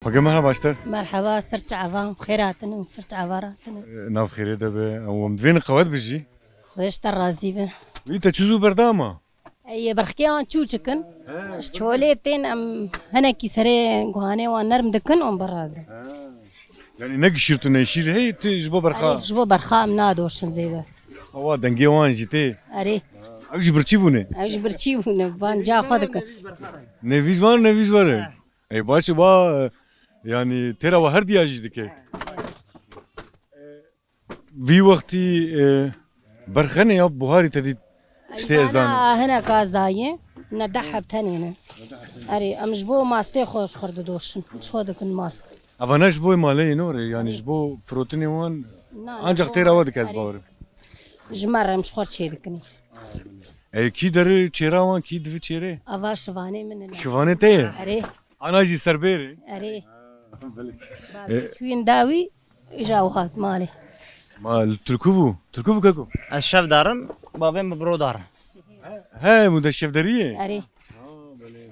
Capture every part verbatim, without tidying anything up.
Xweke merheba ji te. Merheba, ser çava, xêr hatine, ser çava hatine. Nav xêrê de be, em divên qewet bijî. Xwedê ji te razî be. Wî te çi zû berdama? Ê, berxkê wan çûçik in. He. Ji çolê tên em hinekî serê guhanê wan nerm dikin û berra didin. He. Yani ne gişirtine şîr hey tu ji bo berxa? Erê, ji bo berxa em nadoşin zêde. Awa dengê wan jî tê. Erê. Ew jî birçî bûne. Ew jî birçî bûne. Van ca xwe dikin. Nevîz var, nevîz var. Ey baş e, ba, yani têra wa her diya jî dike. Vî wextî, e, berxene ya buharî te dît tiştê ezan. Ezana hineka zayê, ne deh heb tenê ne. Erê, em ji bo mastê xwe ji xwe didoşin. Ji xwe dikin mast. Evana ji bo malê ne were, yani ji bo firotinê wan Na, ne ancak bo têra we dike ez erê. Bawerim. Ji me re em ji xwe çê dikin. E, kî deri çêra wan, kî divi çêrê? Ava şivanê min in. Şivanê te ye? Erê. Ana jî serbêrê? Erê. Belê. Babê E, çûyên dawî, îja û hat malê. Ma li Tirkû bû? Tirkû bû keko? Ez şevdar im, babê min brodar. He, mu de şevderî ye? Erê. Ha, belê.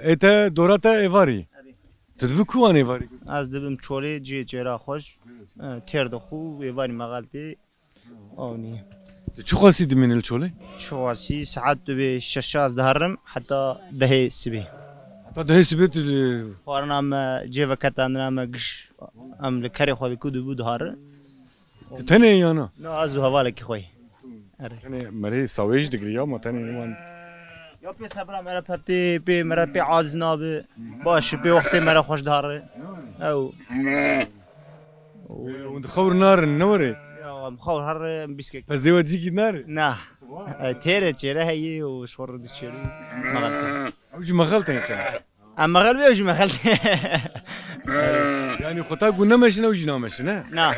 E, ê te dora te êvarî? Erê. Tu divi ku wan êvarî? Ez dibim çolê cihê çêra xweş. E, têr de xû, êvarî mexeltê. Ew nî. Tu çi xwesî dimînî li çolê? Çi xwesî, saet dibê şeşa ez diherim heta dehê sibê. Heta dehê sibê tu di- Xwarina me, cêveketandina me giş em li kerê xwe diku dibû dihari. Tu tenê yê ya na? Na, ez û hevalekî xwe yê. Erê. Tenê merê sawê jî digirî ya, ma tenê wan. Ya pê sebra me re peptê, pê me re pê aciz nabe. Baş, pê wextê me re xweş dihare. Ew. Hûn di xewr narin, ne were? Ya, em xewr her em bîskek. Pezê we cîkî nare? Na. E, têre çêre heye û ji xwe re diçêrî. Mexel. Ew jî mexel tên ke. Em mexel bê, ew jî mexel. Yani xwe ta ku nemeşin, ew jî nameşin, he? Na.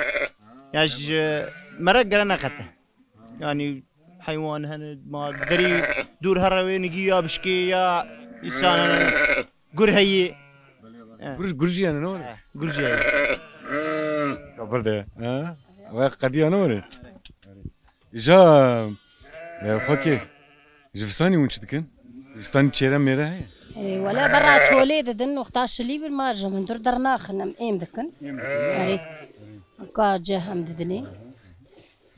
Ya ji me re gere neqete. Yani heywan hene, ma derî dûr here wê nigî ya bişkê ya îsan hene. Gur heyî. Gur, gur jî hene, ne were? He, gur jî heye. Ka bir de, he? Ve qediya ne were? Îja, e, xwekê, ji vistanî hûn çi dikin? Vistanî çêre mêre heye? E, wele berra çolê didin, wexta şilî bir ma ji hundir dernaxin, em êm dikin. Êm dikin. Erê. Ka cih em didinê.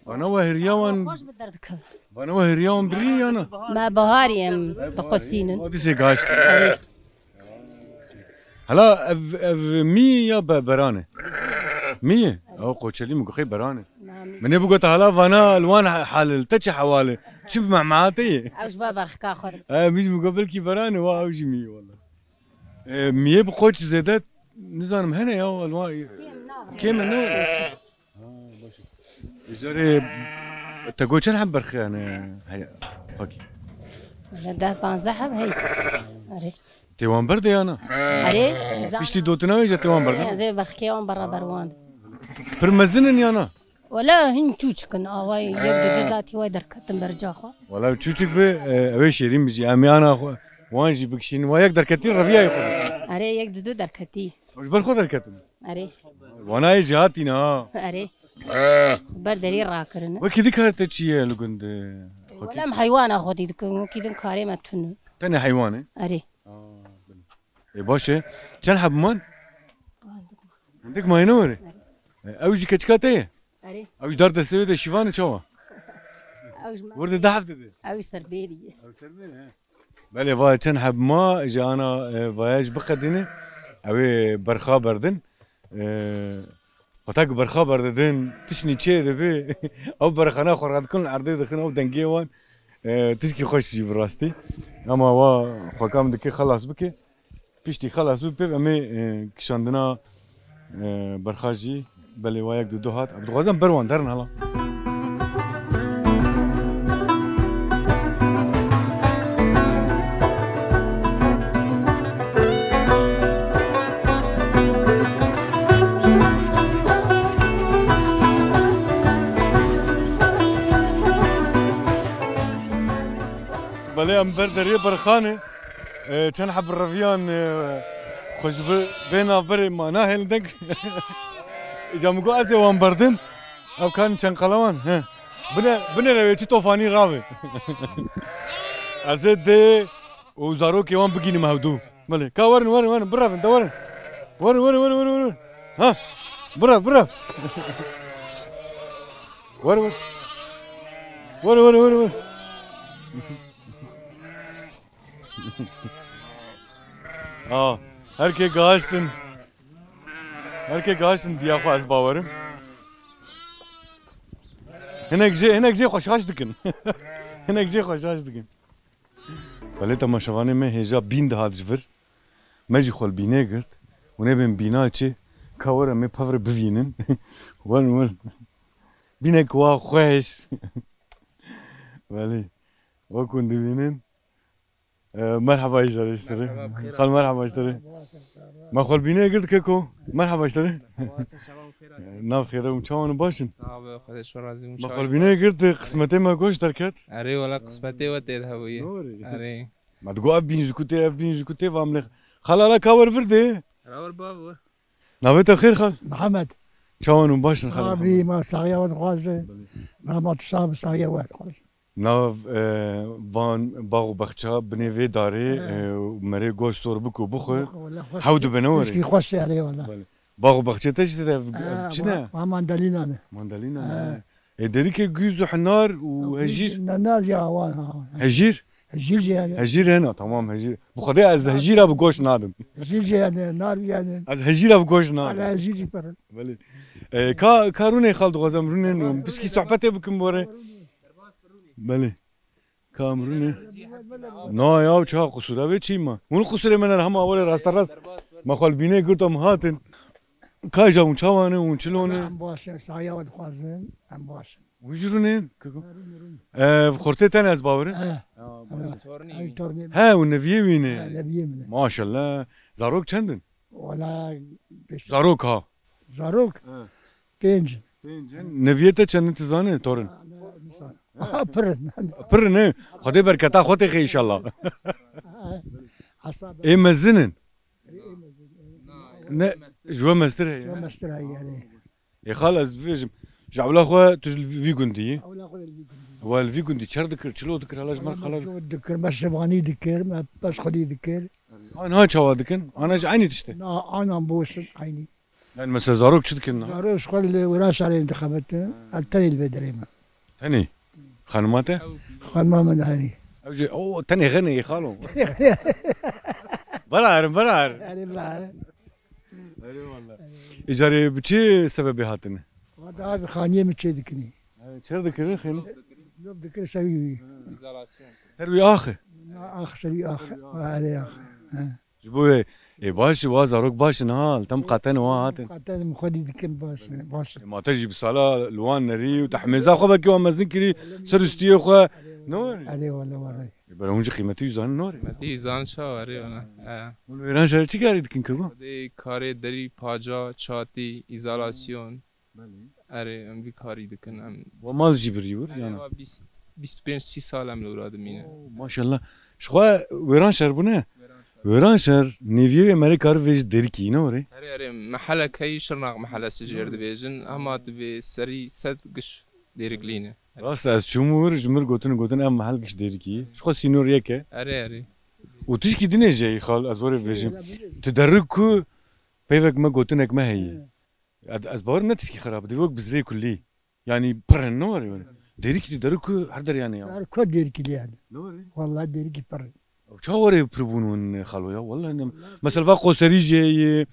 Vana we hêriya wan, Xweş bi derdikevin. Vana we hêriya wan birî ya na? Me biharî em diqusînin. Wa dîsê gaşt. Erê. Hala ev, ev mî ya be-, beran e? Mî ye? Ew qoçelî min guxê beran e. Na, mî. Min ê bigota hala vana li wan he-, hal e, li te çi hewal e? Çi bi mehmeha te ye? Ew ji ba berxika xwe re. E, min jî min got belkî beran e, wa ew jî mî ye wele. E, miyê bi qoç zêde nizanim hene ya, li wan kêm e ne? Ha, baş e. Îcarê te got çend heb berxiyane heye, Fakî? Wele deh panzdeh heb hey. Erê. Tê wan berde ya na? Erê, zan- Piştî dotina wê jî tê wan berde? Erê, zê berxikê wan beraber wan. Pir mezin in ya na? Wele hin çûçik in, awayî yek du du zatî way derketin ber ca xwe. Wele çûçik bi, e, ew ê şêrîn bijî. Em yana xwe, wan jî bikişînin. Wa yek derketî reviyayê xwe. Erê, yek du du derketî. Ji ber xwe derketin. Erê. Wana yê jêhatî ne ha. Erê. Ber derî rakirin. Wekî di kar te çi ye li gund, e, xwekî? Wele em heywana xwedî dikin, wekî din karê me tune. Tenê heywan e? Erê. Ê, baş e. Çend heb man? Hindik mayî ne were? Erê. E, ew jî keçika te ye? Erê. Ew jî dar destê wê de şîvan e çawa? Ew ji me. Werde de heft de. Ew jî serbêrî ye. Ew serbêrî, he. Belê, va çend heb ma ji ana, e, vaya ji biqedîne. Ew ê berxa berdin. E, xwe tak berxa berdidin, tiştî çê dibe. Ew berxana xwe radikin li erdê dixin, ew dengê wan, e, tişkî xweş jî bi rastî. Ama wa xwe kam dike xelas bike. Piştî xelas bû pêv em ê, e, kişandina, e, berxa jî belê wa yek du du hat. Em dixwazin ber wan derin hala. Belê em ber deriyê berxanê. E, çend heb reviyan, e, xwe ji vê, vê navberê ma nahêlin deng. Îca min got ez ê wan berdim. Ev kan çend qelewan. He. Bine, binêre wê çi tofanî ravê. Ez ê dê û zarokê wan bigînim hewdû. Belê. Ka werin, werin, werin. Birevin, de werin. Were, were, were, were, were. Ha, bira, bira. Were, were. Were, were, were, were. Ha, her kê gahiştin. Her kê gahiştin diya xwe ez bawerim. Hinek jê, hinek jê xweşaş dikin. Hinek jê xweşaş dikin. Belê temaşevanê me hêja bîn dihat ji vir. Me jî xwe li bînê girt. Hûn ê bên bîna çi? Ka were me pevre bivînin. Wen wen. Bînek wa xweş. Belê. Wek hûn dibînin. Ee, merhaba ji re ji te re. Merhaba, bi xêr Xal, merhaba ji te re. Merhaba, merhaba. Me xwe li bînê girt keko. Merhaba ji te re. Merhaba, sen şevan xêr hatî. Nav xêr e, çawan baş in? Sağ ol, Xwedê ji we razî bû. Me xwe li bînê girt, qismetê me goş derket. Erê, wela qismetê we tê de hebûye. Doğru. Erê. Me digot ev bîn ji ku tê, ev bîn ji ku tê, vam lê. Xalala ka wer vir dê. Ra wer bavo. Navê te xêr xal? Mihemed. Çawan û baş in xalê Mihemed? Sax bî, ma saxiya we dixwazin. Belê. Ma, ma tu sax bi, saxiya we dixwazin. Nav, e, van bax û bexça binê vê darê, He. e, merê goş sor biko bixwe. Bixwe, wele xweş. Hew dibe ne were? Tişkî xweş e, erê wele. Belê. Bax û bexçê te jî tê de ev, Ha, ev çi ne? wa, wa mandalîna ne. Mandalîna ne? He. E, derîkê gûz û hinar û Gûz, hejîr? ne, nar ya, wa, ha, ha. Hejîr? Hejîr jî hene. Hejîr hene, tamam, hejîr. Bi Xwedê ez hejîra bi goş nadim. Hejîr jî hene, nar jî hene. Ez hejîra bi goş nadim. Hala hejîr jî pir in. Belê. E, ka, ka rûnê xal dixwazem rûnê, piskî sohbetê bikim bore. Belê. Ka em rûnê. Na ya, çawa qusûra vê çî ma? Hûn qusûrê me ne hema were raste rast. Me xwe li bînê girt em hatin. Ka ja hûn çawa ne, hûn çilo ne? Em baş in, saxiya we dixwazin, em baş in. Hûn jî rûnên? Keko? He, rûnê, rûnê. Ev xortê te ne ez bawerim? He. Ya, He, baş. Tornî Ev wî. tornê min. He, hûn neviyê wî ne? He, neviyê min e. Maşallah. Zarok çend in? Wala pêş. Zarok ha. Zarok? He. Pênc in. Pênc in. Neviyê te çend in tu zanî, torin? Ha, ne, ne zanî. He. Ha, pir in. Pir in, he. Xwedê berketa xwe têxe înşallah. He. Hesab. Ê mezin in? Ne, ji we mestir heye? Ji we mestir heye, erê. Ê xal, ez bibêjim, ji ewla xwe tu ji vî gundî yî? Ewla xwe li vî gundî. We li vî gundî çer dikir, çilo dikir, hala ji me qala. Ço dikir, me şevanî dikir, me peşxulî dikir. An ha çawa dikin? Ana ji eynî tişt e? Na, anan boş in, eynî. Yani mesela zarok çi dikin? Zarok ji xwe li wira şarê dixebitin, ez tenê li vê derê me. Tenê? Xanima te? Xanima min heyî. Ew jî, o, tenê xenê xalo. Bela herin, bela herin. Erê, bela herin. Erê wallah. Îcarê bi çi sebebê hatine? Wa daha bi xaniyê min çê dikinî. Çer dikirin xênî? Lob dikir ser wî. Ser wî axi? Na, ax, ser wî ax. Erê ax. He. Ji bo wê, ê, baş, wa zarok baş in ha, li tem qaten wa hatin. Qaten min xwedî dikin baş, baş. Ê, ma te jî bi sala li wan nerî û te hemêza xwe belkî wan mezin kirî, ser û stiyê xwe. Ne were? Erê wele were. Ê, bela hûn jî qîmetî wî zanin, ne were? Qîmetî wî zanin çawa were wele. He. Hûn wêran şerê çi karî dikin keko? Dê karê derî, paca, çatî, îzolasyon. Belê. Erê, em vî karî dikin, em. We mal jî birî wir, Erê, yana? Wa bîst, bîst û pênc sî sal em li wira dimîne. Oo, maşallah. Ji xwe wêran şer bûne? Wêran şer. Wêran şer, nêviyê wê merê kar vê ji Dêrikî, ne were? Erê, erê, mehelek heyî, Şirnak mehelesi jêr dibêjin, hema tu vê serî sed giş Dêriklî ne. Rast e, ez çûm wir, ji mir gotin, gotin ev mehel giş Dêrikî. Ji xwe sînor yek e. Erê, erê. Û tişkî dinê jî heyî xal, ez were bêjim. Tu derik ku peyvek me gotinek me heyî. He. Ez, ez bawer ne tişkî xerab, divê wek bizrê kulî. Yani pir in, ne were were. Dêrikî tu derik ku her derê yani ya. Her ku Dêrikî lê yani. Ne were? Vallahi Dêrikî pir in. Ew çawa were pir bûn hûn xalo ya? Wallahî nem. Mesela va Qoserî jî heye,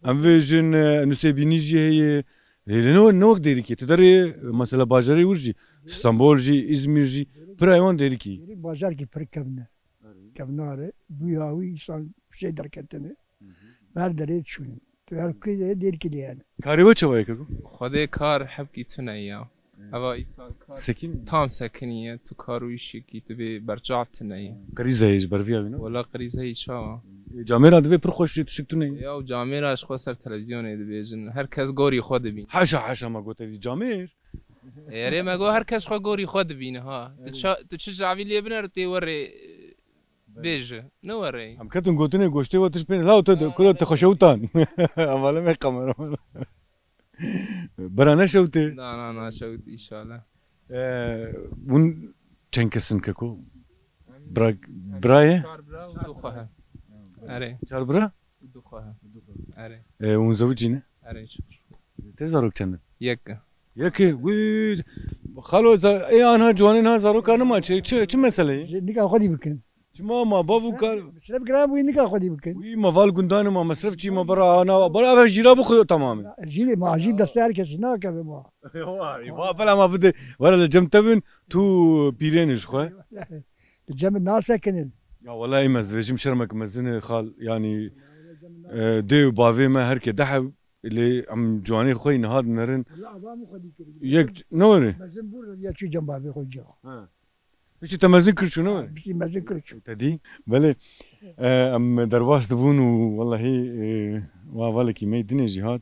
em vêjin, e, Nusêbînî jî heye. Lê ne, ne wek Dêrikê. Tu derê, mesela bajarê wir jî, Stenbol jî, Îzmîr jî, pir heywan Dêrikî. Dêrik bajarkî pir kevn e. Kevnar e. Bûya wî însan şê derketine. Ber derê çûn. Tu her kê de Dêrikî lê yani. Karê we çawa ye keko? Xwedê kar hebkî tune ya. Eva îsal kar Sekin? Tam sekinî ye. Tu kar û îşekî tu bê berçav tune ye. Krîze ye ji ber vî ya wî ne? Wela krîze ye çawa? E, camêra divê pir xweş jî tişik tune ye. Ya û camêra ji xwe ser televîzyonê dibêjin. Her kes gorî xwe dibîn. Haşa, haşa, me gote dî camêr. Erê me got her kes xwe gorî xwe dibîne ha. Tu ça-, tu çi cavî lê biner tê werê, e, bêje. Ne werê. Em ketin gotinê goştê we tişt pê. Law te de, kuro te xweşewtan. Amale me kamera. Bera neşewtê. Na, na, naşewt inşallah. E, hûn çend kes in keko? Bira, bira ye? Çar bira û du xwe he. Erê. Çar bira? Û du xwe he. Erê. E, hûn zewicî ne? Erê, çitur. Te zarok çend in? Yek. Yekê? Wî, xalo, za-, ê, anha ciwanê niha zaroka nima, çi, çi, çi mesele ye? Ji nika xwedî bikin. Çima ma bav û kar Mesref giran bû, nika xwedî bikin. Wî ma val gundanê ma mesref çi ma bara ana, bara eve jîra bixwe tamam e. Jîrê ma, jîr destê her kesî nakeve ma. Vay, va bela ma bide. Were li cem te bin, tu pîrênê ji xwe. Li cem nasekinin. Ya wela ê me ez dibêjim şermek mezin e xal, yanî, e, dê û bavê me her ke deh ew, lê em ciwanê xwe yî niha dinerin. Wela ava min xwedî kir. Yek, ne were? Mezin bû, ya çû cem bavê xwe ciya. He. Piştî te mezin kir çû, ne were? Piştî mezin kir çû. Te dî? Belê, e, em derbas dibûn û wellahî, e, wa valekî me dinê jî hat.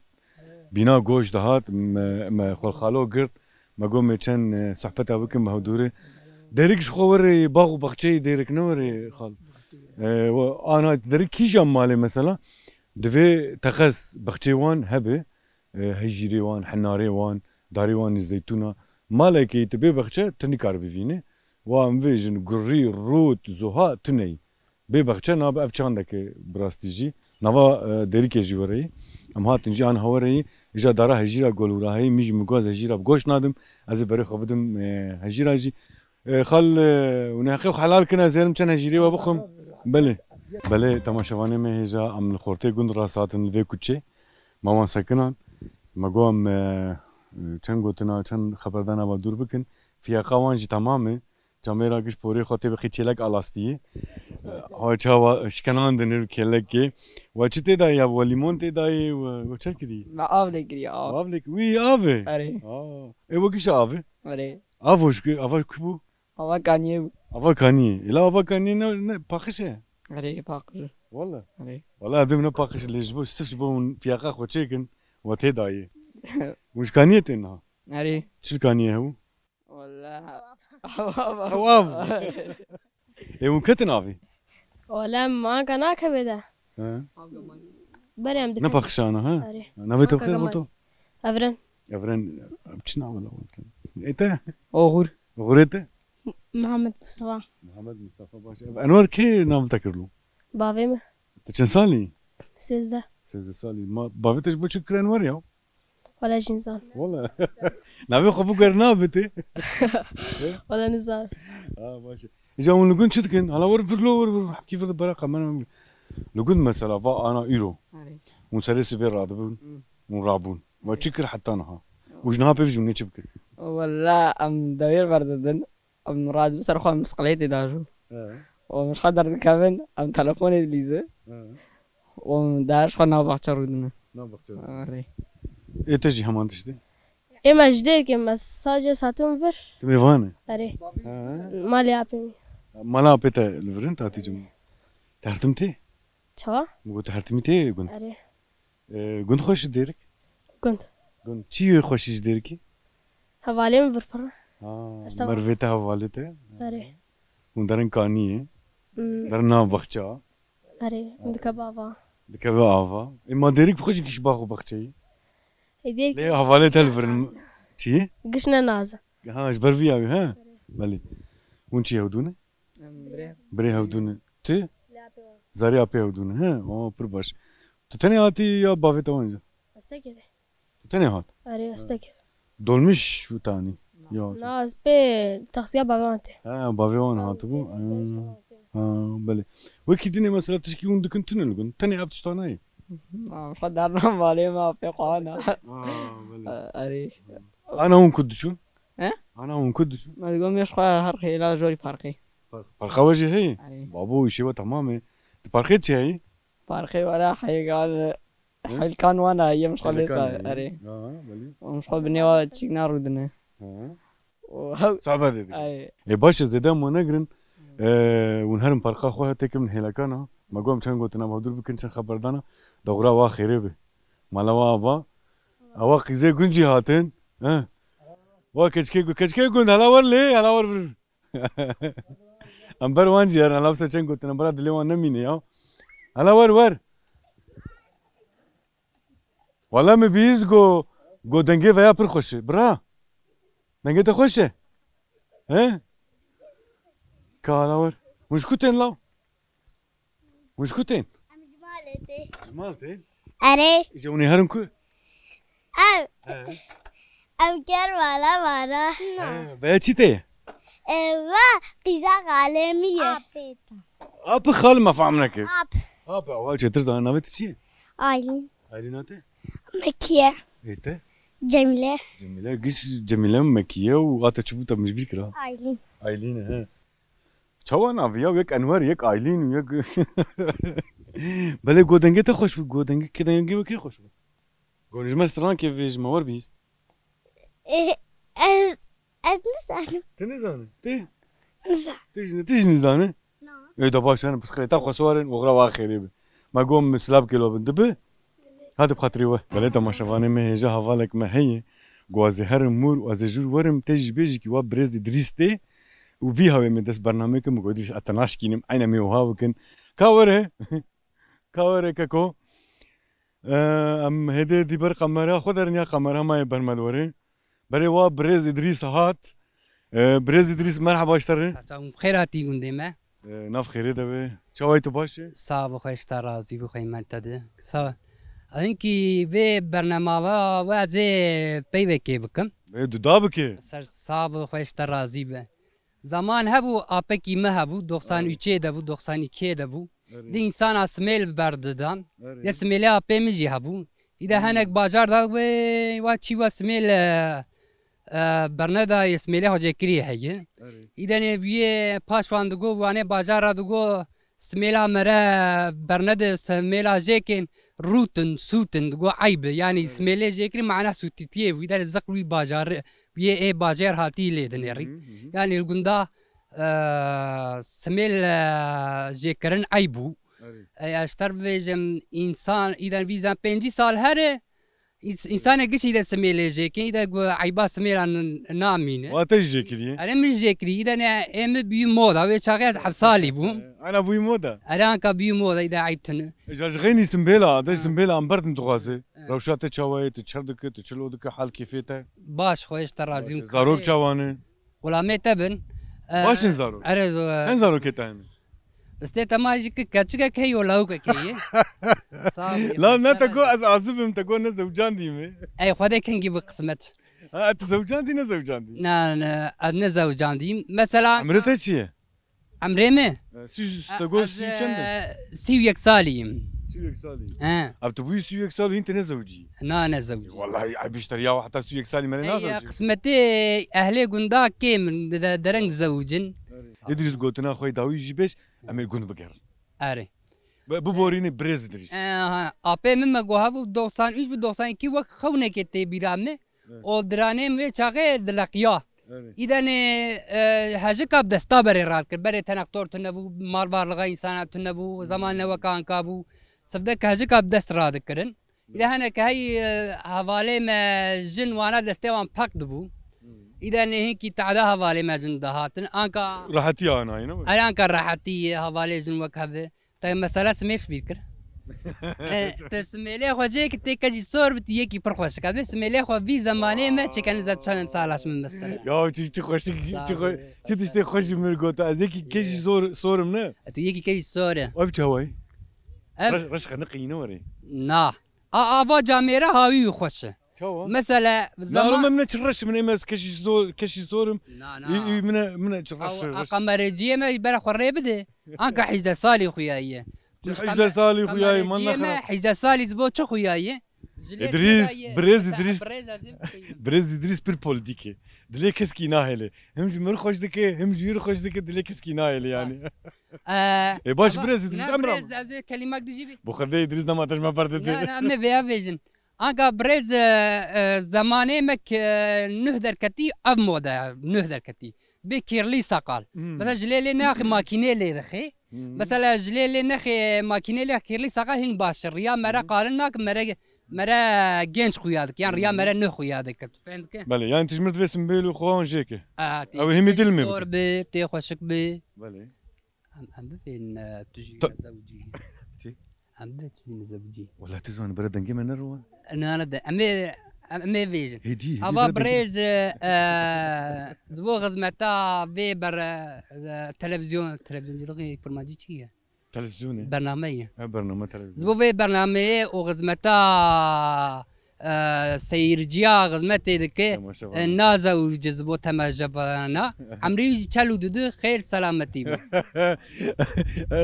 Bîna goş dihat, me, me xwelxalo girt. Me got me çend, e, sohbeta bikin bi hevdûrê. Derik ji xwe were bax û baxçeyê derik ne were xal. E, we, ana derik kîjan malê mesela? Divê teqez baxçeyê wan hebe. E, hejîrê wan, henarê wan, darê wan ê zeytûna. Malekê tu bê baxçe, tu nikare bivînî. Wa em vêjin gurî, rût, zuha, tu neyî. Bê baxçe nabe ev çandeke bi rastî jî. Nava, e, derîkê jî were yî. Em hatin jî an hewerê yî. Îja dara hejîra gol û raheyî, min jî min got ez hejîra bi goş nadim. Ez ê berê xwe bidim, e, hejîra jî. E, xal, e, hûn ê heqê xwe helal kin, ez ê herim çend hejîrê we bixwim. Belê. Belê, temaşevanê me hêja em li xortê gund rast hatin li vê kuçê. Me wan sekinan. Me got em, e, çend gotina, çend xeberdana we dûr bikin. Fiyeqa wan jî temam e. Camêra giş porê xwe tê biqî çêlek alastiyê. Hawa çawa şikenandin ir kêlekê. We çi tê dayê ya? We lîmon tê dayê, we, we çer kirî? Me av lê kiriye, av. Av lê, wî av e? Erê. Aa. E we giş av e? Erê. Av hoş ki, ava ku bû? Ava kaniyê bû. Ava kaniyê. Ela ava kaniyê ne, ne paqij e? Erê, paqij e. Wala. Erê. Wala edim ne paqij lê ji bo, sif ji bo hûn fiyaqa xwe çêkin, we tê dayê. Hûn ji kaniyê tên niha? Erê. Çil kaniyê hew? Wala. Hew av. Ê, hûn ketin avê? Wala, manka nakeve de. He. Berê em dikin. Ne paqij ana, he? Erê. Navê te bi xêr goto? Evren. Evren, çi nav e la? Ê te? Oxur. Oxurê te? Muhammed Mustafa. Muhammed Mustafa, baş. Enwer kê nav te kir lo? Bavê min. Tu çend salî? Sêzdeh. Sêzdeh salî. Ma bavê te ji bo çi kir Enwer ya? Wala jî nizan. Wala. Navê xwe bû ger nabitê. Wala nizan. Ha, baş e. Îca hûn li gund çi dikin? Hala wer vir lo, wer vir, hepkî vir bera kamera min. Li gund mesela va ana îro. Erê. Hûn serê sibê radibûn. Hmm. Hûn rabûn. Ve çi kir heta niha? Û ji niha pê jî hûn ê çi bikin? Wala em dewêr berdidin. Em radibin ser xwe em bisikletê dajû. He. Û em ji xwe derdikevin, em telefonê dilîzin. He. Û em dayê ji xwe nav baxçe rûdine. Nav baxçe rûdine. Erê. Ê te jî heman tiştê? Ê me ji dêrkê me sadece satim vir. Tu mêvan e? Erê. He. Malê apê min. Mala apê te li vir in, tatî cim. Te hertim tê? Çawa? Min got, tu hertimî tê gund? Erê. E, gund xweş ji dêrik? Gund. Gund. Çi yê xweşî ji dêrikî? Hevalê min vir pir. Ha, mervê te hevalê te? Erê. Hûn derin kaniyê? Hmm. Derin nav baxça? Erê, hûn dikeve ava. Dikeve ava. Ê, ma dêrik bi xwe jî giş bax û baxçeyî? Ê, dêrik. Lê hevalê te li vir in. Çi? Giş ne naze. Ha, ji ber vî yawî, he? Belê. Hûn çi hewdû ne? Em birê. Birê hewdû ne. Tu? Zarê apê hewdû ne, he? O, pir baş. Tu tenê hatî ya bavê te wan jî? Ez tekê de. Tu tenê hat? Erê, ez tekê. Dolmiş û tanî. Ya. Na, ez pê taksiya bavê wan tê. Ha, bavê wan hatibû. Ha, belê. Wekî dinê mesela tişkî hûn dikin tune li gund. Tenê ev tişta nayê. Am, xwe derna malê me pê xwana. Ha, belê. Erê. Ana hûn ku diçûn? He? Ana hûn ku diçûn? Me digot mêş xwe her xêla jorî parkê. Par-, parka we jî heye? Erê. Babo, îşê we temam e. Di parkê çi heye? Parkê were heygan, Hı? Helkan wana yê min xwe lê sa, erê. Ha, belê. Min xwe binê wa çîk narûdine. Ha. Û hew- Sohbetê dikin. Erê. Ê, baş e, zêde em we negirin. Ê, hûn herin parka xwe, têkevin hêlekana. Me got em çend gotina me dûr bikin, çend xeberdana. Dewra wa xêrê be. Mala wa ava. Awa qîzê gund jî hatin. He. Wa keçikê gu-, keçikê gund, hela wer lê, hela wer vir. Em ber wan jî herin, hala wisa çend gotin, em bera dilê wan nemîne ya. Hala wer, wer. Wala min bihîst go, go dengê veya pir xweş e. Bira. Dengê te xweş e. He? Ka hala wer. Hûn ji ku tên law? Hûn ji ku tên? Em ji malê tê. Ji mal tên? Erê. Îca hûn ê herin ku? Ev. He. Ev ker vala vala. He, veya çi te ye? E, va qîza xalê mi ye. Apê te. Apê xal me fam neke. Ap. Ap, awa çetir zana navê te çi ye? Aylin. Aylin a te? Mekiye. Ê te? Cemile. Cemile, giş Cemile Mekiye û a te çi bû te min ji bîr kira? Aylin. Aylin, he. Çawa navê ya? Yek Enwer, yek Aylîn, yek Belê, go dengê te xweş bû, go dengê, kê dengê we kê xweş bû? Go ji me strankê vê ji me wer bihîst. Eh, ez, ez nizanim. Tu nizanî? Tê? Nizanim. Tu jî, tu jî nizanî? Na. Ê de baş, yani, pisxirê te xwe sorin, oxira wa xêrê bi. Me go min silav kê lo bin, dibi? Hadi bi xatirê we. Belê temaşevanê me hêja hevalek me heye. Go ez ê herim mûr û ez ê jûr werim, te jî bêjî kî wa birêz Îdrîs tê. Û vî hawê me dest bernameyê kin, min got, Îdrîs, ez te naşkînim, eyne me wiha bikin. Ka were. Ka were keko. Ee, em hêdê dî ber kamera xwe derin ya kamera ma yê ber me diwere. Berê wa birêz Îdrîs hat. Ee, birêz Îdrîs, merheba ji te re. Çaw xêr hatî gundê me. Ee, nav xêrê de be. Çawayî tu baş e? Sağ ol, xweş te razî bû, xweş me te de. Sağ ol. Hinkî vê bernama we, we ez ê peyvekê bikim. Vê duda bike. Ser sağ ol, xweş te razî be. Zaman hebû, apekî me hebû, doxsan üçê de bû, doxsan ikiyê de bû. Erê. Di însana simêl berdidan. Erê. Ya simêlê apê min jî hebû. Îde Hmm. henek bajar da wê, wa çî wa simêl, e, e, berneda yê simêlê xwe cêkirî heye. Erê. Îde nê viyê paş wan digo, wanê bajar ra digo, simêla mere bernede, simêla jêkin, rûtin, sûtin, digo eyb e. Yani Hmm. simêlê jêkirî mana sûtîtiyê bû. Îde ziq wî bajarê, wiyê ê bajêr hatî lê dinêrî. Hı hı, hı hı. Yani li gunda, e, simêl, e, jêkirin eyb bû. Erê. E, ez ji te re bibêjim, însan, îden vîzen pêncî sal here, îns-, însanê gişî de simêlê jêkin, îde gu eyba simêlan namîne. Wa te jî jêkiriye? Erê, min jêkirî, îde ne, ê min bî moda, wê çaxê ez heft salî bûm. Ana bûyî moda? Erê, anka bî moda, îde eyb tune. E, ja ji xeynî simbêla, de simbêla em berdin dixwaze. Evet. Rewşa te çawa ye, tu çer dike, tu çilo dike, hal kêfê te? Baş, xweş te razî. Baş, zarok çawa ne? Xulamê te bin. E, Baş in zarok? Erê, zo-, Çend zarokê te hene? Destê te ma jî ki keçikek heye û lawikek heye. Sağ ol. La ne te go ez azib im, te go ne zewcandî me. Ey, Xwedê kengî bi qismet. Ha, tu zewcandî, ne zewcandî? Na, ne, ez ne zewcandîm. Mesela Emrê te çi ye? Emrê me? E, sî, te go sî çend e? E, sî û yek salî yim. Sî û yek salî. He. Ev tu bûyî sî û yek salî, hîn tu ne zewcî? Na, ne zewcî. Wallahî, ey bîşter ya, heta sî û yek salî me re Ey, nazewcî. Qismetê ehlê gunda kêm de, dereng zewcin. Îdrîs, gotina xwe dawî jî bêj, em ê gund bigerin. Erê. Bi-, biborînê birêz Îdrîs. E, ha, apê min me go hebû doxsan üç bi doxsan iki wek xewnekê tê bîra min. Evet. Ol diranê min wê çaxê dileqiya. Evet. Îdenê, e, hejika bi desta berê radikir. Berê tenektor tune bû, mal varlığa însana tune bû, zaman ne weka anka bû. Sivdek hejika bi dest radikirin. Îde heneke hey, e, hevalê me jin wana destê wan pek dibû. Hmm. Îde nê hinkî tehda hevalê me jin dihatin. Anka Rehetî anayî, ne? Her anka rehetî hevalê jin wek hev e. Te mesela simêl ji bîr kir. E, te simêlê xwe cê ki tê kejî sor bi tu yekî pir xweşik. Ez ê simêlê xwe vî zemanê me çêken ze çend sala ji min mestere. Ya çi, çi xweşik, Sağ çi xwe-, ol. Çi tiştê xweş ji min got. Ez yekî kejî zor, sor im ne? E, tu yekî kejî sor e. Ev çawayî? Ev Reş, reş xeniqî yine were. Na. A, ava camêre hawî wî xweş e. Çawa? Mesela, Na, zaman ro me mine çi reş min, ême ez keşî zor, keşî zor im. Na, na. Î, î, mine, mine çi reş, Aw, reş. A kameraciyê me bere xwe rê bide. Anka hîzdeh salî xuyayiye. Çi hîzdeh salî xuyayiye, man kameraciyê me nexira. Hîzdeh salî ji bo çi xuyayiye? Ji lê Îdrîs, têdayiye. birêz Mesela, Îdrîs. birêz ez ê bikeyim. Birêz Îdrîs pir polîtîk e. Dilê keskî nahêle. Him ji min xweş dike, him ji wî xweş dike, dilê keskî nahêle yani. Bas. Ee, Ê, baş, ama birêz Îdrîs, na, em birêz, rame. Ez ê kelimek dijî bî. Bu xwedê Îdrîs nema te ji me berdide. Na, na, em ê vêya bêjin. Anka birêz, e, e, zemanê me ke nuh derketî, ev moda, nuh derketî. Bê kêrlî saqal. Hmm. Mesela ji lê lê naxê makînê lê dixê. Hmm. Mesela ji lê lê nexê makînê lê kêrlî saqal hîn baş. Riya mere Hmm. qalin nak, mere, mere genç xuya dik. Yan riya Hmm. mere nuh xuya dik. Tu fehmdike? Belê, yani tu ji mir divê simbêl û xwe an jêke. Aa, tê Ew himî dil mi zor bike? Bi, tê xweşik bi. Belê. Em, em bibên, e, tu jî Ta- nezewicî. Çi? Em bibên tu jî nezewicî. Wala tu zanî bere dengê me nerowa. Na, ne de, em ê, em, em ê vêjin. Hêdî, hêdî Ava bere dengê. Birêz, e, e, ji bo xizmeta vê ber, e, e, televizyon, televizyoncilixê kurmancî çi ye? Televizyonê? Bername ye. Ha, bername televizyon. Ji bo vê bernameyê û xizmeta, e, seyirciya xizmetê dike, Temaşevan. E, naze û ji bo temaşevana. Emrî wî jî çel û dudu xêr selametî bû.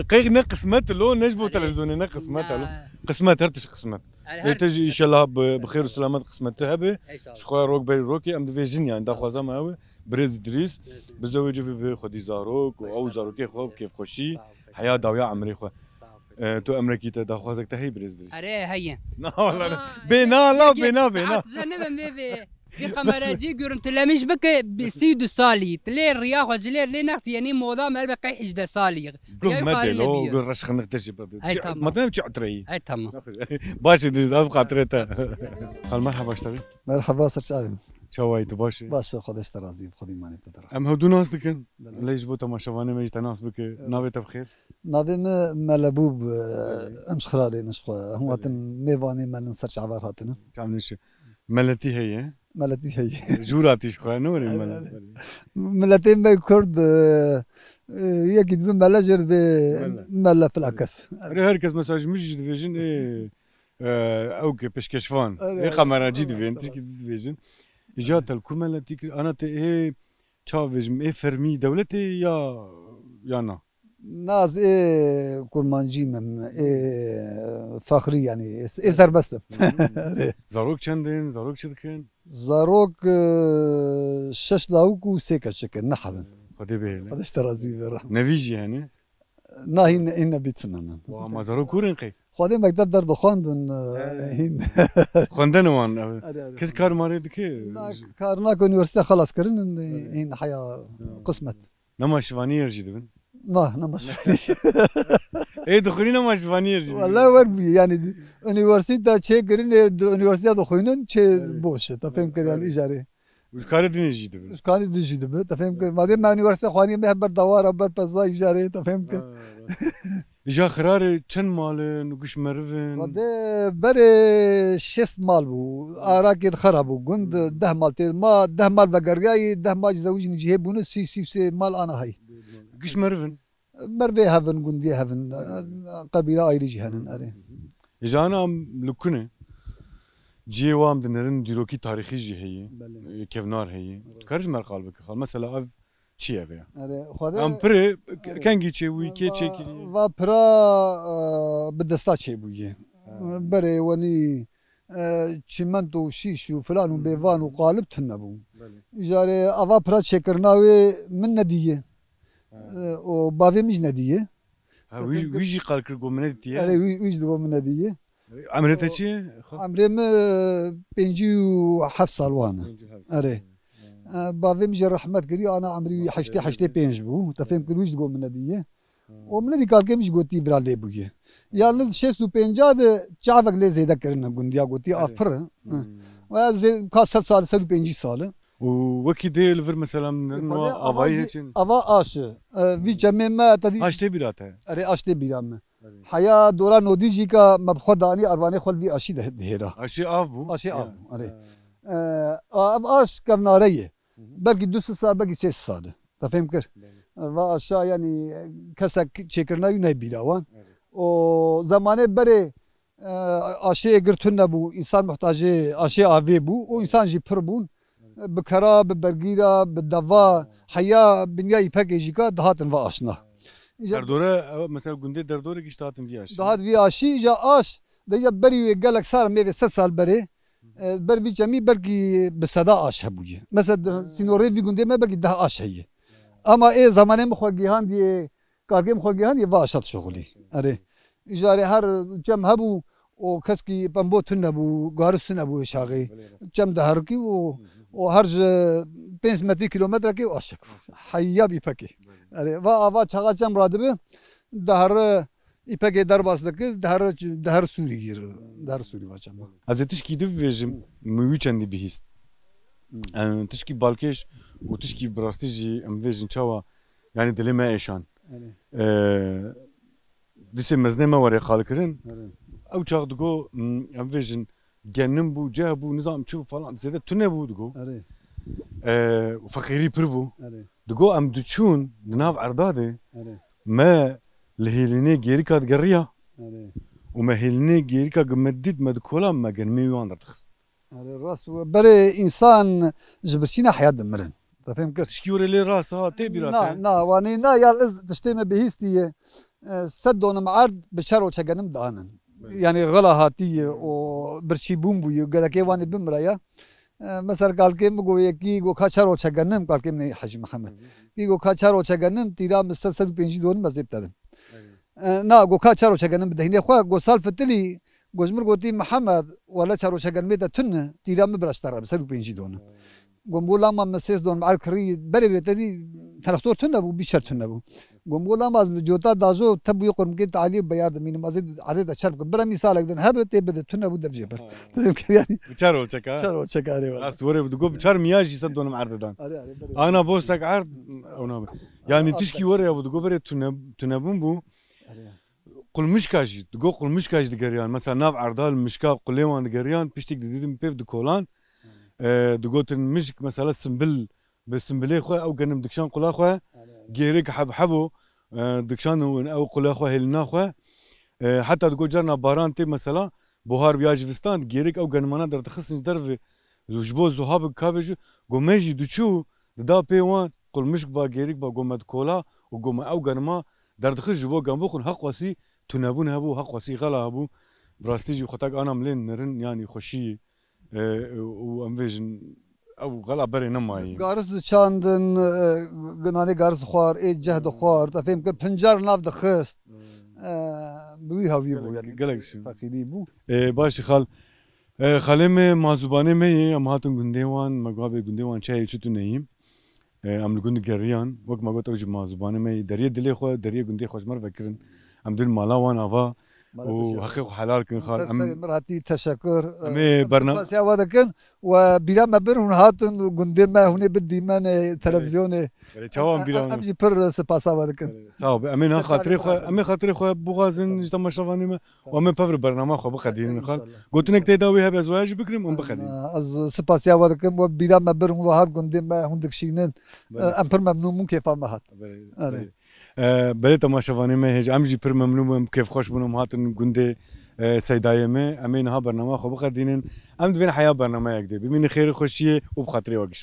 Qey ne qismet lo, ne ji bo televizyonê, ne qismet lo. Na. Qismet, her tişt qismet. Her, Ê te jî înşellah bi, bi xêr û selamet qismet tu hebe. Ey, sağ ol. Ji xwe rok berî rokê em divêjin yani, daxwaza me ew e. Birêz Îdrîs, bi zewicî bibe, xwedî zarok û ew zarokê xwe bi kêfxweşî heya dawiya emrê xwe. Sağ ol. E, tu emrekî te daxwazek te heye birêz Îdrîs? Erê, heye. Na, wala ne. Aa, bê na, la, bê na, bê na. Saet jene be me be. Bir kameracı görüntülemiş bike, bi sî û du salî. Lê riya xwe ji lê lê nextî, yenî moda me be qey hejdeh salî. Guh me dêlo, guh reş xindiq te jî berdê. Ay, tamam. Matem çi etreyî? Ay, tamam. Baş e, dij, ev xatirê te. Xal, merhaba ji te re. Merhaba, ser çavê min. Çawa yî, tu baş î? Baş e, Xwedê ji te razî, Xwedî manê te de. Em hewdû nas dikin. Belê. Lê ji bo temaşevanê me jî te nas bike. Evet. Navê te bi xêr? Navê min Mele Bûb, e, Belê. Em ji Xirarê ne ji xwe. Hûn Belê. Hatin mêvanê me li ser çavar hatine. Çavnêşe. Meletî heye? Meletî heye. Jûra tî ji xwe, ne were Belê, mele. Belê. Miletê me Kurd, e, e, yekî dibe mele, jê re dibe Mele. Mele filakes. Erê, her kes mesela ji min jî divêjin, ê, e, ew ke pêşkeşvan, Erê, ê erê. Kameracî Erê, divên, erê. Tişkî divêjin. Îja te li ku meletî kir, ana te ê, çawa bêjim, ê fermî dewletê ya, ya na? Naz ê kurmancî min, ê fexrî yani, ê, ê serbest im. Erê. Zarok çend in, zarok çi dikin? Zarok, e, şeş lawik û sê keçik in, ne heb in. Xwedê bihêle. Xwedê ji te razî be, rehmet. Nevî jî hene? Na, hîn, hîn nebî tune ne. Wa, ma zarok kûr in qey? Xwedê mekteb derdixwandin, e, He. Hîn. Xwendene wan, e, Erê, erê. Kes kar marê dike? Na, kar nake, unîversîte xelas kirin, Erê. Hîn heya Hı. Qismet. Nema şivaniyê jî dibin? Na, nema şivaniyê. Ê, dixwînî nema şivaniyê jî dibin? Wele wer bûye, yani, unîversîte çêkirinê, di unîversîte dixwînin, çê Erê. Boş e, te fêm kir, yani, Erê. Îcarê. Û ji karê dinê jî dibin? Ji karê din jî dibin, te fêm kir. Madê me unîversîte xwaniye me her ber dawara, ber peza îcarê, te fêm kir. Ha, rast. Îja Xirarê çend mal in û giş meriv in? Xwedê berê şêst mal bû. Arakê di xera bû. Gund Hmm. deh mal tê. Ma deh mal vegeriyayî, deh mal jî zewicîn cihê bûne, sî, sî sê mal ana hey. Giş meriv in? Mervê hevin, gundiyê hevin. Qebîle ayrî jî henin, erê. Îja ana em li ku ne? Cihê wan dinerin dîrokî tarîxî jî heye. Belê. E, kevnar heye. Evet. Tu karî ji me re qal bike xal. Mesela ev çi ev ya? Erê, Xwedê Em pirê, Erê. Kengî çêbûyî, kê Va-, çêkirî? Va pira, e, bi desta çêbûyî. Ha. Berê wenî, e, çîmento û şîş û filan û Hmm. bêvan û qalib tune bû. Belê. Îjarê ava pira çêkirina wê min nedîye. Ha. E, û bavê min jî nedîye. Ha, wî, wî jî qal kir ku min nedîtiye. Erê, wî, wî jî digo min nedîye. Emrê te çi ye? Emrê min, e, pêncî û heft sal wan e. Pêncî û heft sal. Erê. Ha. E, bavê min jî rehmet kirî, ana emrî wî heştê, heştê pênc bû. Te fêm kir, wî jî digo min nedîye. Ha. O min nedî kalkê min jî gotî vira lê bûye. Yalnız şêst û pênca de çavek lê zêde kirine gundiya gotî Erê. Av pir e. Hmm. Ve zê-, ka sed sal, sed û pêncî sal e. Û wekî dê li vir mesela min Xwedê ava avayî jî, hêçin? Ava aş e. E, vî çemê me te dî Aş tê bîra te? Erê, aş tê bîra me. Erê. Heya dora nodî jî ka me bi xwe danî arvanê xwe li vî aşî de dihêra. Aşê av bû? Aşê av bû, erê. Ya. E, a, ev aş kevnare ye. Hı hı. Belkî du sed sal, belkî sê sed sal e. Te fêm kir? Belê. Va aşa, yanî, kesek çêkirina wî neyê bîra wan. Evet. O zemanê berê, e, aşê gir tune bû, însan muhtacê aşê avê bû, o însan jî pir bûn. Evet. Bi kera, bi bergîra, bi deva, Ha. heya binya îpekê jî ka dihatin va aşna. Evet. Îja Derdore, ew, mesela gundê Derdorê giş dihatin vî aşî. Dihat vî aşî, îja aş, de ya berî wê gelek sal, mêvê sed sal berê, E, ber vî çemî belkî bi seda aş hebûye. Mesela, di Ha. sînorê vî gundê me belkî deh aş heye. Ha. Ama ê zemanê min xwe gihandiye, kalkê min xwe gihandiye, va aşa dişuxulî. Erê. Îjarê her çem hebû, o keskî pembo tune bû, garis tune bû ê şaxê. Belê, rast. Çem diherikî û, Hı hı. û her ji pênc metrî kîlometrekê û aşek. Aşek. Heya bî pekê. Belê. Erê, va ava çaxa çem radibe, diheri Îpekê derbas dike, dihere, dihere Sûrî gir, dihere Sûrî va çem. Ez ê tişkî di bivêjim, min wî çendî bihîst. Hmm. Em, tişkî balkêş û tişkî bi rastî jî em bivêjin çawa, yanî dilê me êşan. Erê. Ee, dîsê mezinê me were qal kirin. Erê. Ew çax digo, m, em bivêjin, genim bû, ceh bû, nizam çi bû falan, zêde tune bû digo. Erê. Ee, feqîrî pir bû. Erê. Digo em diçûn di nav erda de, Erê. me li hêlînê gêrika digeriya. Erê. Û me hêlînê gêrika gi me dît, me dikola, me genimê wî wan derdixist. Erê, rast bû. Berê însan ji birçîna heyat dimirin. Te fêm kir? Tişkî were lê rast ha, tê bîra te? Na, na, wanî na, ya ez tiştê me bihîstiye. E, sed donim erd bi çar oçe genim danin. Belê. Yani xela hatiye û birçî bûn bûye. Gelekê wanî bimire ya. E, mesela kalkê mi go yekî go ka çar oçe genim, kalkê mi ne Hacı Muhammed. Hı hı. Kî go ka çar oçe genim, tîra mi sed, sed û pêncî donim ez ê bidedim. Belê. E, na, go ka çar oçe genim bide. Hînê xwe, go sal fitilî, go ji mir gotî, Mihemed, wele çar oçe genimê te tune, tîra mi bira ji te re bi sed û pêncî donim. Go mi go lama mi sês donim erd kirî, berê bê te dî, terextor tune bû, bîşer tune bû. Go mi go lama ez bi cota dajo, te bûyê qurmikê te alî beyar dimînim, ez ê erdê te çer bikim. Bira mî salek din hebe, tê bide tune bû dev jê bert. Ha. Dedim ki yani. Bi çar oçek ha? Çar oçek, erê wele. Rast were, digo bi çar miya jî sed donim erd dan. Erê, erê, berê. Ana bostek erd, ona. Yani tişkî were ya, digo berê tune, tunebûn bû. Erê. Qulmişka jî, digo qulmişka jî digeriyan. Mesela nav erda li mişka qulê wan digeriyan, piştik didîdim pêv dikolan. Hmm. E, digotin mişk mesela simbil, bi simbilê xwe ew genim dikşan qula xwe. Erê, erê. Gêrek heb hebo, e, dikşan ew qula xwe hêlina xwe. E, heta digo carna baran tê mesela, buhar bi ya zivistan, gêrek ew genimana derdixistin ji derve. Ji bo zuha bi kabê jî, go me jî diçû, dida pê wan, qulmişk ba, gêrek ba, go me dikola û go me ew genima derdixist ji bo gem bixwin, heq wesî tunebûn hebû, heq wesî xela hebû. Bi rastî jî xwe tak anam lê nirin, yanî xweşî, e, û em vêjin, ew xela berê nemayî. Garis diçandin, e, ginanê garis dixwar, ê ceh dixwar, te fêm kir, pincar nav dixist. Hmm. E, bi wî hawî bû, gelek, yani, gelek şîn. Feqîrî bû. E, baş e xal. E, xalê me, mazûbanê me yê, em hatin gundê wan, me gavê gundê wan çayê çi tu neyî. E, em li gund geriyan, wek me got, ew jî mazûbanê me yê. Deriyê dilê xwe, deriyê gundê xwe ji me re vekirin. Em din mala wan ava û heqê xwe helal kin xal. Ser serê min hatî teşekur. Em ê, e, em berna- spasiya we dikin. We bîra me bir hûn hatin gundê me, hûn ê bidî me ne televizyonê. Erê, çawa em bîra em, em jî pir spasa we dikin. Erê, sağ ol. Em ê niha xatirê xwe, em ê xatirê xwe bixwazin ji temaşevanê me. Û em ê pevre bernama xwe biqedînin xal. İnşallah. Gotinek tê da wê hebe ez waya jî bikirim, em biqedînin. Ez spasiya we dikim, we bîra me bir hûn we hat gundê me, hûn dikşînin. Belê. Em pir memnûn bûn, kêfa me hat. Belê, erê. Belê. E, belê temaşevanê me hêj, em jî pir memnûn bûn, em kêfxweş bûn, em hatin gundê, e, Seydayê me. Em ê niha bernama xwe biqedînin. Em divên heya bernameyek dê. Bimînin xêr û xweşiyê û bi xatirê we gişa.